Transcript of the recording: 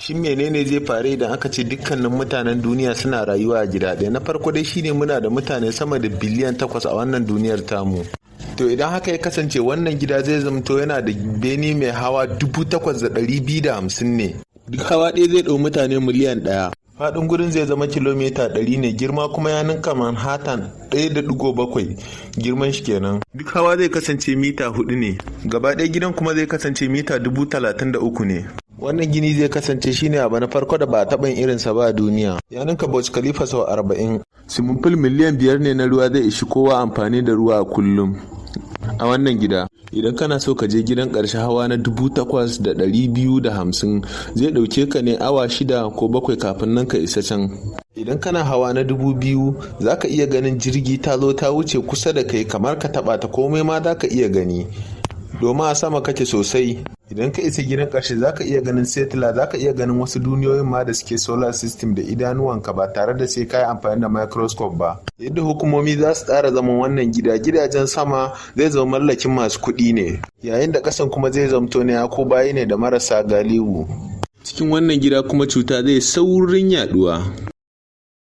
Shin menene zai faru idan aka ce dukkanin mutanen duniya suna rayuwa a gida ɗaya? Na farko dai shine muna da mutane sama da biliyan 8 a wannan duniyar tamu. To, idan haka ya kasance, wannan gida zai zamto yana da bene mai hawa 8,250 ne. Duk hawa ɗaya zai ɗau mutane miliyan 1. Faɗin gurin zai zama kilomita 100 ne, girma kuma ya ninka Manhattan 1.7, girman shi kenan. Duk hawa zai kasance mita 4 ne. Gaba ɗaya gidan kuma zai kasance mita 33,000 ne. Wannan gini zai kasance shine abu na farko da ba a taɓa yin irinsa ba a duniya. Ya ninka Burj Khalifa sau 40. Swimming pool miliyan 5 ne na ruwa zai ishi kowa amfani da ruwa a kullum a wannan gida. Idan kana so ka je gidan ƙarshe, hawa na 8,250, zai ɗauke ka ne awa 6 ko 7 kafin nan ka isa can. Idan kana hawa na 2,000, za ka iya ganin jirgi ta zo ta wuce kusa da kai kamar ka taɓa ta. Komai ma za ka iya gani, domin a sama kake sosai. Idan ka isa gidan ƙarshe, za ka iya ganin satellite, za ka iya ganin wasu duniyoyin ma da suke solar system da idanuwanka ba tare da sai ka yi amfani da microscope ba. Yadda hukumomi za su tsara zaman wannan gida, gidajen sama zai zama mallakin masu kuɗi ne, yayin da ƙasan kuma zai zamto ne ko bayi ne da marasa galihu. Cikin wannan gida kuma cuta zai saurin yaduwa.